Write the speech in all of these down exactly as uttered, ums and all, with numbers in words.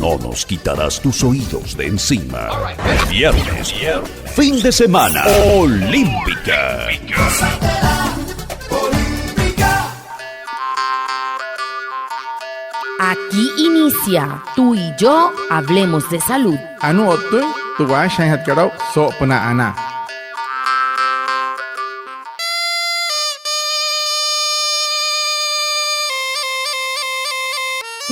No nos quitarás tus oídos de encima. Viernes, fin de semana, Olímpica. Aquí inicia Tú y yo hablemos de salud. Anuu o'ttüin tü waashajaainjatkat aa'u soo'opünaa anaa.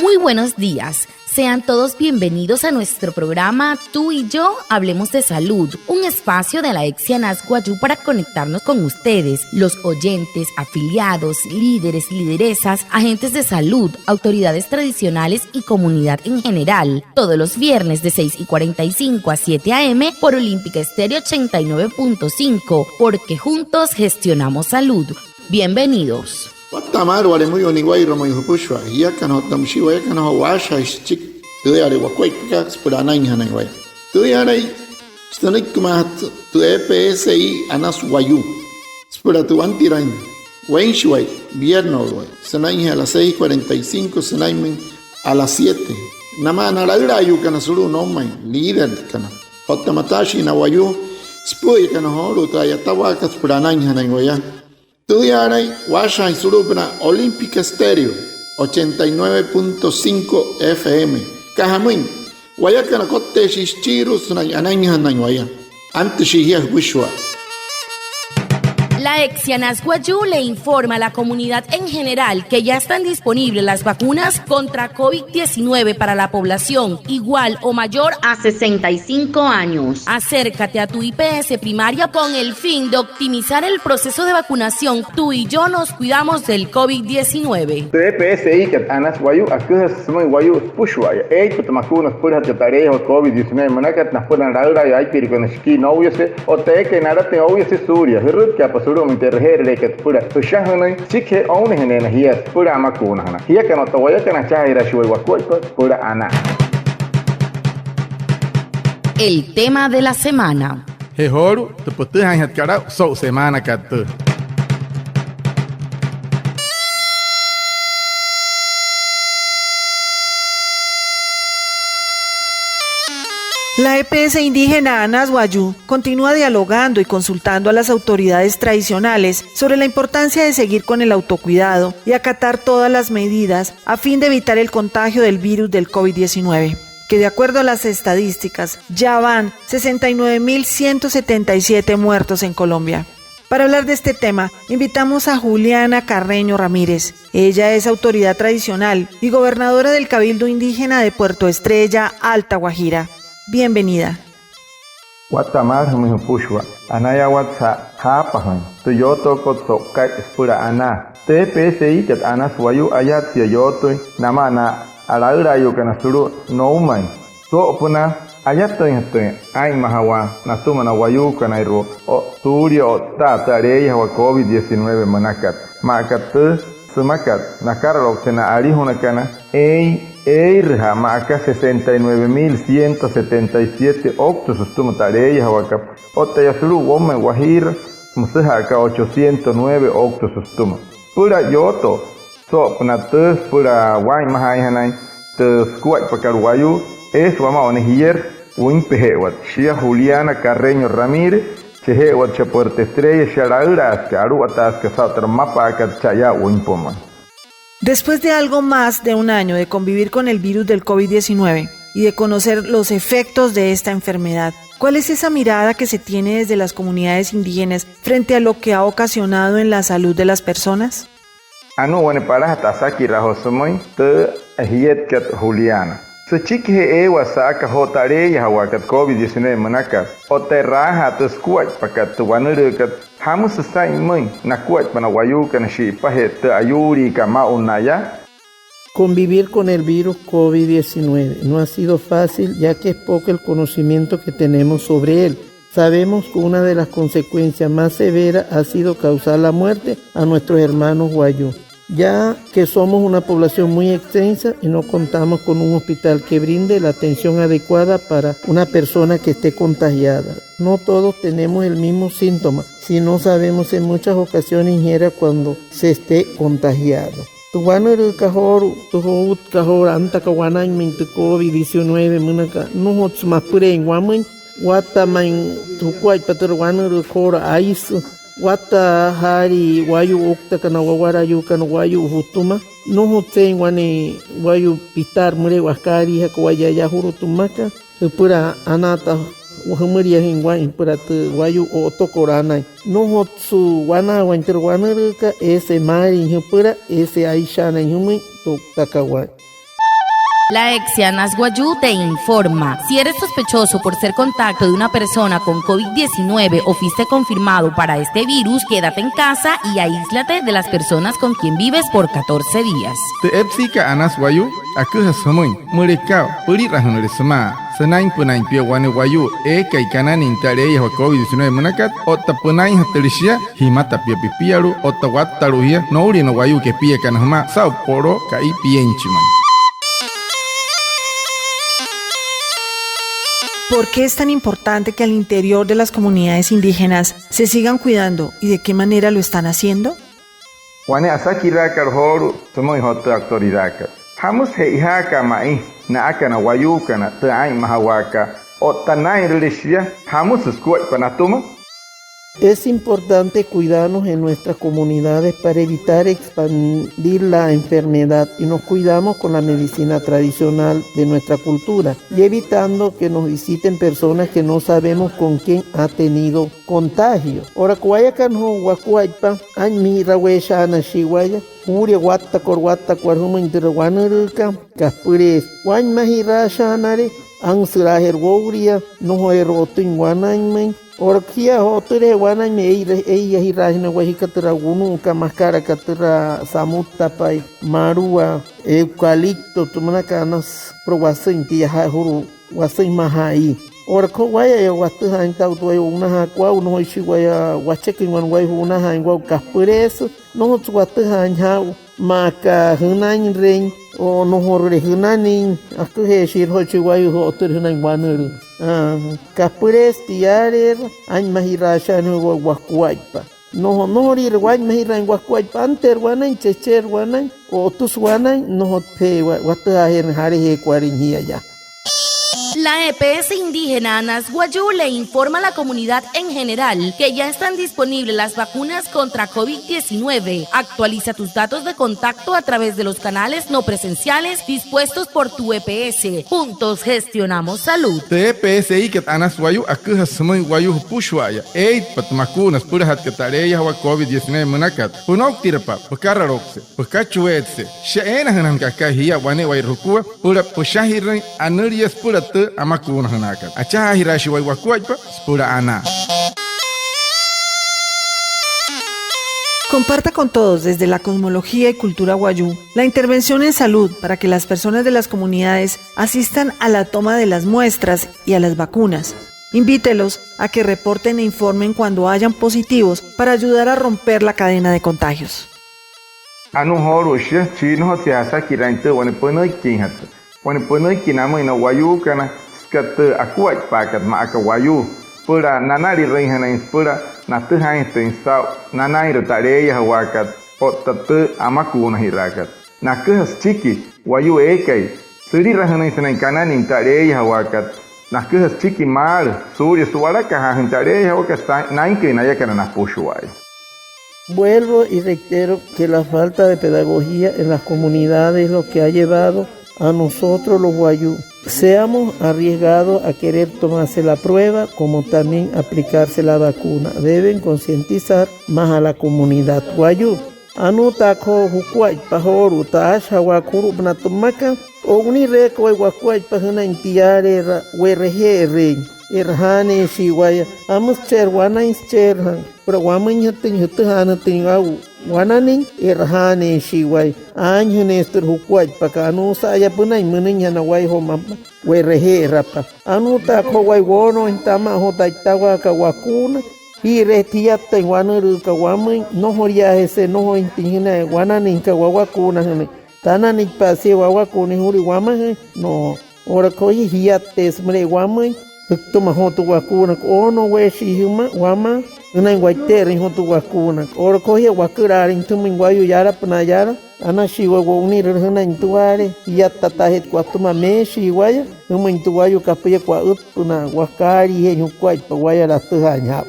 Muy buenos días. Sean todos bienvenidos a nuestro programa Tú y yo hablemos de salud, un espacio de la EPSI Anas Wayuu para conectarnos con ustedes, los oyentes, afiliados, líderes, lideresas, agentes de salud, autoridades tradicionales y comunidad en general. Todos los viernes de seis y cuarenta y cinco a siete a. m. por Olímpica Estéreo ochenta y nueve punto cinco, porque juntos gestionamos salud. Bienvenidos. Watta'a maalü wale müyuu niwa'irua, müin jüpüshua. Jiakana otta müshii wayakana joo, waashajaain süchiki tüüyale wakuaippakat süpüla anainjanain waya. Tüüyalai sünüikimaajatü tü EPSI Anas Wayuu süpüla tü wantiraain weinshiwai, viernes o'uwai, sünainjee a las seis cuarenta y cinco sünainmüin a las siete. Namaa na laülaayuukana sulu'u noumain, líderkana otta mataashii na wayuu süpü'üyakana joolu'u tü a'yatawaakat süpüla anainjanain waya. Tüüyaalain waashajaain sulu'upünaa Olímpica Estéreo ochenta y nueve punto cinco FM. Aka jamüin, wayakana kotteeshii süchiirua sünain anainjanain waya. Antüshii jia jüpüshua. La EPSI Anas Wayuu le informa a la comunidad en general que ya están disponibles las vacunas contra COVID diecinueve para la población igual o mayor a sesenta y cinco años. Acércate a tu IPS primaria con el fin de optimizar el proceso de vacunación. Tú y yo nos cuidamos del COVID diecinueve. Tü EPSIkat Anas Wayuu aküjasü sümüin wayuu süpüshua'aya eeitpa tü makuuna süpülajatkat tü aleeyajawaa COVID diecinueve münakat napüla na laülaayuu aipirukana shikii nouyase otta eekai nalatüin ouyase suulia. Jürütkaapa sulu'umüin tü e'reje'erüleekat süpüla jüshajünüin süchikijee ounajüneena jia süpüla amakuunajünaa. Jiakana otta wayakana, achajaajiraashii waya wakuaippa süpüla anaa. El tema de la semana. Je joolu'u tü pütüjaainjatkat aa'u so'u semaanakat tüü. La EPS indígena Anas Wayuu continúa dialogando y consultando a las autoridades tradicionales sobre la importancia de seguir con el autocuidado y acatar todas las medidas a fin de evitar el contagio del virus del COVID diecinueve, que de acuerdo a las estadísticas ya van sesenta y nueve mil ciento setenta y siete muertos en Colombia. Para hablar de este tema, invitamos a Juliana Carreño Ramírez. Ella es autoridad tradicional y gobernadora del Cabildo Indígena de Puerto Estrella, Alta Guajira. Bienvenida. Watta'a maalü jümüin jüpüshua. Anayaawatsü jaapajüin tü yootookot so'uka'i süpüla anaa. Tü EPSIkat Anas Wayuu ayatsia yootüin namaa na laülaayuukana sulu'u noumain soo'opünaa ayatüinjatüin aa'inmajawaa natüma na wayuukanairua suulia otta tü aleeyajawaa COVID diecinueve münakat. Maa aka tü sümakat, nakaraloukse na alijunakana, eein eeirüjaa maa aka sesenta y nueve mil ciento setenta y siete ouktüsü sütüma tü aleeyajawaakat, otta yaa sulu'u woumain Wajiira, müsüja'a aka ochocientos nueve ouktüsü sütüma. Süpüla yootoo soo'opünaa tüü süpüla waa'inmajaainjanain tü sükuaippakat wayuu, eesü wamaa wane jierü wüinpeje'ewat, shia Juliana Carreño Ramírez, cheje'ewat chaa Puerto Estrella, shia laülaasüka, aluwataasüka saa'u türa mmapa'akat cha'aya wüinpumüin. Después de algo más de un año de convivir con el virus del COVID diecinueve y de conocer los efectos de esta enfermedad, ¿cuál es esa mirada que se tiene desde las comunidades indígenas frente a lo que ha ocasionado en la salud de las personas? Anuu wane palajatü asakiraa joo sümüin tü jietkat Juliana. Süchikijee eewaa sa'aka joo tü aleeyajawaakat COVID diecinueve münakat, otta e'raajaa tü sükuaippakat tü wanülüükat, ¿jamüsü saa'in pümüin nakuaippa na wayuukana shi'ipajee tü ayuuliikat maa'u naya? Convivir con el virus COVID diecinueve no ha sido fácil, ya que es poco el conocimiento que tenemos sobre él. Sabemos que una de las consecuencias más severas ha sido causar la muerte a nuestros hermanos wayuu, ya que somos una población muy extensa y no contamos con un hospital que brinde la atención adecuada para una persona que esté contagiada. No todos tenemos el mismo síntoma, si no sabemos en muchas ocasiones ni siquiera cuando se esté contagiado. Wanülüükat joolu'u, tü joutkat joolu'u antaka wanainmüin tü covid diecinueve münaka, nnojotsü mapüleein wamüin. Watta ma'i jukuaippa türa wanülüükat joolu'u aisü, watta jaalii wayuu ouktaka na wawalayuukana wayuu jütüma, nnojotseein wane wayuu pitaarü müle'u akaaliijaka waya yajurutü mmakat. Jüpüla anaa tü jümüliajüin waa'in süpüla tü wayuu o'otokolü anain. Nnojotsü wanaawain türa wanülüükat, eesü maalin jüpüla, eesü aishaanain jümüin tü ouktakat waa'in. La EPSI Anas Wayuu te informa. Si eres sospechoso por ser contacto de una persona con covid diecinueve o fuiste confirmado para este virus, quédate en casa y aíslate de las personas con quien vives por catorce días. Tü EPSIkat Anas Wayuu aküjasü jümüin müleka pülirajünüle sümaa sünainpünain pia wane wayuu eekai kananüin tü aleeyajawaa covid diecinueve münakat, otta pünainjatüle shia jimata pia pipialu'u otta wattalu'u jia noulia na wayuu kepiakana jümaa saa'u poloo ka'i pienchimüin. ¿Por qué es tan importante que al interior de las comunidades indígenas se sigan cuidando y de qué manera lo están haciendo? Wane asakiraakat joolu'u sümüin joo tü autoridakat: ¿Jamüsü che'ojaaka ma'i na'aka na wayuukana tü aa'inmajawaakat otta naa'inrüle shia jamüsü sukuaippa natüma? Es importante cuidarnos en nuestras comunidades para evitar expandir la enfermedad y nos cuidamos con la medicina tradicional de nuestra cultura y evitando que nos visiten personas que no sabemos con quién ha tenido contagio. Oo'ulaka wayakana joo wakuaippa, aa'inmajirawee shaana shia waya juulia wattakat, wattakat jümüin türa wanülüükat, kapüleesü waa'inmajiraashaanale, ansülaajere woulia, nnojoleerü o'otüin wanainmüin. Oo'ulaka jia o'otüleje wanainmüin, ee'iyajiraashii na wayuu jüka türa wunu'ukat, makalaka türa samuttapai, maluaa, eucalipto, tü münakat anasü süpüla wasüin tia ja'ijulu'u wasüin maja'ii. Oo'ulaka joo wayaya watüjaain saa'u tü wayuu o'unajaakat waa'u, nnojoishi waya wacheküin wane wayuu ju'unajaain waa'u, kapüleesü, nnojotsü watüjaain jaa'u maa aka jünainreein o nnojorule jünanüin. Aküjeeshiire joo chi wayuu o'otüle jünain wanülüü. Aa, kapüleesü tiaaleerü, aa'inmajiraashaanüin joo wakuaippa. Nnojo, nnojoliire waa'inmajiraain wakuaippa, anteerü wanain, checheerü wanain, o'otüsü wanain, nnojotsü watüjaajeerüin jalajeekualüin jia yaa. La EPS indígena Anas Wayuu le informa a la comunidad en general que ya están disponibles las vacunas contra covid diecinueve. Actualiza tus datos de contacto a través de los canales no presenciales dispuestos por tu EPS. Juntos gestionamos salud. Tü EPSIkat Anas Wayuu aküjasü sümüin wayuu jüpüshua'aya eeitpa tü makuuna süpülajatkat tü aleeyajawaa covid diecinueve münakat. Pünouktirapa, pükaraloukse, pükachueetse, shia eenajünajünaka aka jia wane'ewai jukua süpüla püshajirüin anülia süpüla tü amakuunajünaakat. Achajaajiraashii waya wakuaippa süpüla anaa. Comparta con todos desde la cosmología y cultura wayuu la intervención en salud para que las personas de las comunidades asistan a la toma de las muestras y a las vacunas. Invítelos a que reporten e informen cuando hayan positivos para ayudar a romper la cadena de contagios. Anuu joolu'u shia, chi nnojotsü asakiraain tü wane pünüikinjatü, wane pünüiki namüin na wayuukana süka tü akuaippaakat maa aka wayuu, süpüla nanalirüinjanain, süpüla natüjaainjatüin saa'u nanainrü tü aleeyajawaakat otta tü amakuunajiraakat. Naküja süchiki wayuu eekai sülirajünüin sünain kananüin tü aleeyajawaakat. Naküja süchiki maalü suulia su'walakajaajüin tü aleeyajawaakat sa-, nainküin nayakana napüshua'aya. Vuelvo y reitero que la falta de pedagogía en las comunidades es lo que ha llevado a nosotros los wayuu seamos arriesgados a querer tomarse la prueba como también aplicarse la vacuna. Deben concientizar más a la comunidad wayuu. Anuuta aka joo jukuaippa joolu'u tü aashajawaakat julu'upünaa tü mmakat, o'unireeka waya wakuaippa jünain tiaaleera we'reje'ereein, e'rajaaneeshii waya. Jamüsü sücheerü wanain, sücheerü jaa, süpüla wamüinjatüin, jütüjaanüinjatüin aa'u wananüin, e'rajaaneeshii waya. Aainjüneesü türa jukuaippakat. Anuusa a'aya pünain münüinjana waya joo mapa we'reje'erapa. Anuuta aka joo waya woonooinjatüin amaa joo tü a'itawaakat wakuuna, jii'iree jiyattüin wanülüükat wamüin, nnojoliaajese nnojoinjatüin jünain wananüinkat wawakuunajünüin. Tananüitpa'a sia wawakuunajünüin juulia wamajüin, no. Oo'ulaka joo jia, jiyatteesü müle'e wamüin jütüma joo tü wakuunakat. Oonoweeshii jümaa wamaa, jünain waite'erüin joo tü wakuunakat. Oolokojia wakülaalein jümüin wayuu yaalapünaa yaala, anashiiwai wo'unirüle jünain nutuwaale, jiyattatajatku watüma meeshii waya jümüin tü wayuu kapüyakat wa'ütpünaa wakaaliijeein jukuaippa waya latüjaain jaa'u.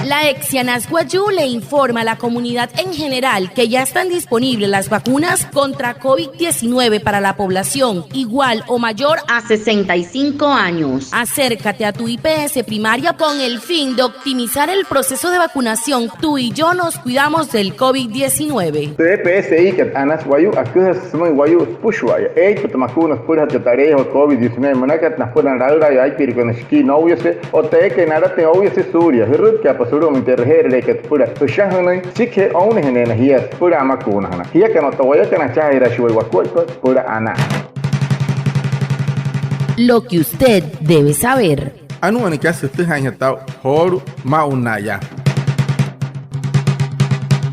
La EPSI Anas Wayuu le informa a la comunidad en general que ya están disponibles las vacunas contra covid diecinueve para la población igual o mayor a sesenta y cinco años. Acércate a tu I P S primaria con el fin de optimizar el proceso de vacunación. Tú y yo nos cuidamos del covid diecinueve. Tü E P S I kat Anas Wayuu aküjasü sümüin wayuu süpüshua'aya eeitpa tü makuuna süpülajatkat taleeyajua covid diecinueve münakat napüla na laülaayuu aipirukana shikii nouyase otta eekai nalatüin ouyase suulia. Jürütkaapa sulu'umüin tü e'reje'erüleekat süpüla jüshajünüin süchikijee ounajüneena jia süpüla amakuunajana. Jiakana otta wayakana, achajaajiraashii waya wakuaippa süpüla anaa. Lo que usted debe saber. Anuu wane kasa jütüjaainjatü aa'u joolu'u maa'ulu yaa.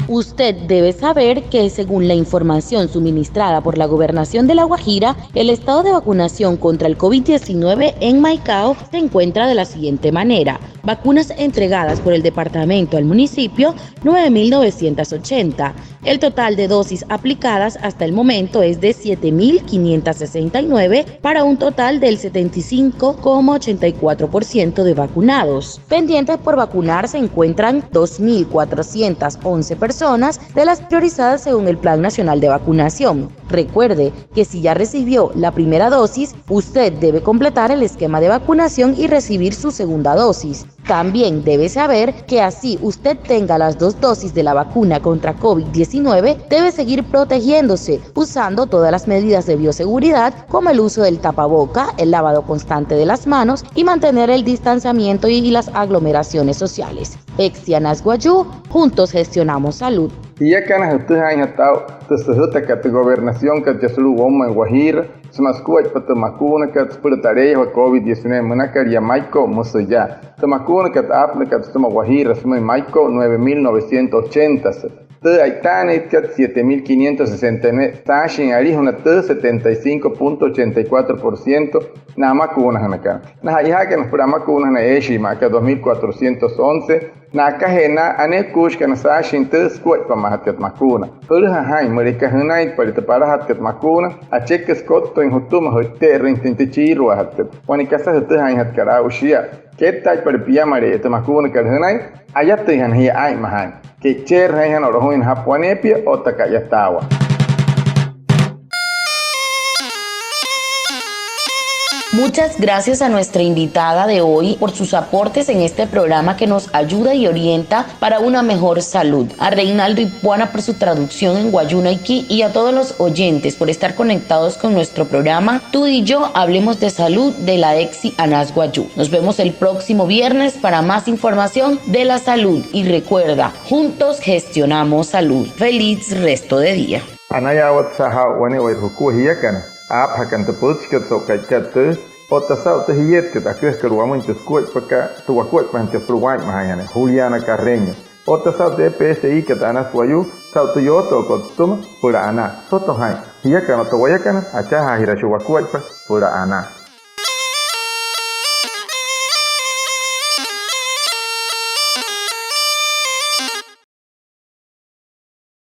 Usted debe saber que, según la información suministrada por la Gobernación de La Guajira, el estado de vacunación contra el covid diecinueve en Maicao se encuentra de la siguiente manera. Vacunas entregadas por el departamento al municipio, nueve mil novecientas ochenta. El total de dosis aplicadas hasta el momento es de siete mil quinientas sesenta y nueve, para un total del setenta y cinco coma ochenta y cuatro por ciento de vacunados. Pendientes por vacunar se encuentran dos mil cuatrocientas once personas de las priorizadas según el Plan Nacional de Vacunación. Recuerde que si ya recibió la primera dosis, usted debe completar el esquema de vacunación y recibir su segunda dosis. También debe saber que así usted tenga las dos dosis de la vacuna contra covid diecinueve, debe seguir protegiéndose, usando todas las medidas de bioseguridad, como el uso del tapaboca, el lavado constante de las manos y mantener el distanciamiento y las aglomeraciones sociales. EPSI Anas Wayuu, juntos gestionamos salud. Jiakana jütüjaainjatü aa'u tü süjütakat tü gobernaciónkat yaa sulu'u woumain Wajiira sümaa sukuaippa tü makuunakat süpüla taleeyajua covid diecinueve münakat yaa Maiko'u, müsü yaa: tü makuunakat aapünakat sütüma Wajiira sümüin Maiko'u, nueve mil novecientos ochenta. Tü a'itaanüitkat, siete mil quinientos sesenta y nueve, saashin alijuna tü setenta y cinco punto ochenta y cuatro por ciento na amakuunajünakana. Na ja'ijaakana süpüla amakuunajünaa, eeshii maa aka dos mil cuatrocientos once. Na'akajee na aneekuushikana saashin tü sukuaippamaajatkat makuuna. Jülüja jaa'in, müleka jünainpale tü palajatkat makuuna, acheküsü kottüin jütüma jü'ite'erüinjatüin tü chiiruajatkat. Wane kasa jütüjaainjatkat aa'u shia: kettaaitpale piamale'eya tü makuunakat jünain, ayatüinjana jia aa'inmajaain. Ke'icheerüjüinjana, o'lojüinjana japü waneepia otta ka'yataawaa. Muchas gracias a nuestra invitada de hoy por sus aportes en este programa que nos ayuda y orienta para una mejor salud, a Reinaldo Ipuana por su traducción en wayuunaiki y a todos los oyentes por estar conectados con nuestro programa Tú y yo hablemos de salud de la EPSI Anas Wayuu. Nos vemos el próximo viernes para más información de la salud. Y recuerda, juntos gestionamos salud. Feliz resto de día. Anayaawatsü saa'u wane'ewai jukua jiakana aapajakana tü pütchikat so'u ka'ikat tüü, otta saa'u tü jietkat aküjakat wamüin tü sukuaippakat, tü wakuaippakat süpüla waa'inmajaainjanain, Juliana Carreño. Otta saa'u tü EPSIkat Anas Wayuu, saa'u tü yootookot sütüma süpüla anaa. Soto jaa'in, jiakana otta wayakana, achajaajiraashii wakuaippa süpüla anaa.